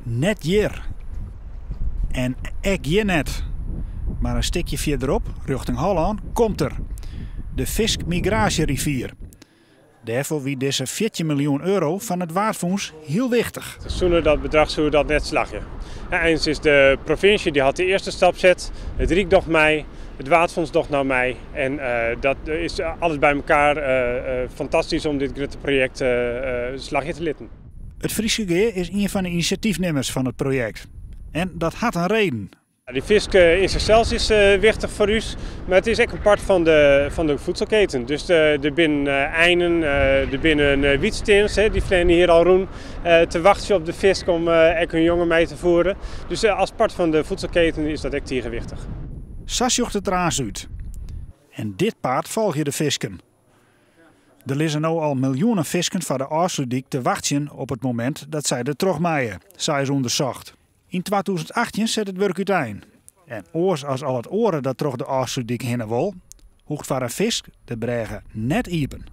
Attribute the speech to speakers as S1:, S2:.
S1: Net hjir. En ek hjir net. Mar in stikje fierderop, rjochting Hollân, komt er. De Fiskmigraasjerivier. Dêrfoar wie dizze 14 miljoen euro fan it Waadfûns hiel wichtich.
S2: Sûnder dat bedrach soe dat net slagje. Eins is de provinsje dy hat de earste stap set, it Ryk docht mei, it Waadfûns docht no mei. En dat is alles by mekaar fantastysk om dit grutte projekt slagje te litten.
S1: It Fryske Gea is ien fan de inisjatyfnimmers fan it projekt. En dat hat in reden.
S2: Dy fisk yn sichsels is wichtich foar ús, mar it is ek in part fan de, fan de voedselketen. Dus der binne einen, der binne wytstirns, dy fleane hjir al rûn te wachtsjen op de fisk om ek hun jongen mei te foeren. Dus as part fan de voedselketen is dat ek tige wichtich.
S1: Sa sjocht it der aanst út. En dit paad folgje de fisken. Der lizze no al miljoenen fisken foar de Ofslútdyk te wachtsjen op it momint dat sy der troch meie, sa is ûndersocht. Yn 2018 set it wurk útein. En oars as al it oare dat troch de Ofslútdyk hinne wol, hoecht foar in fisk de brêge net iepen.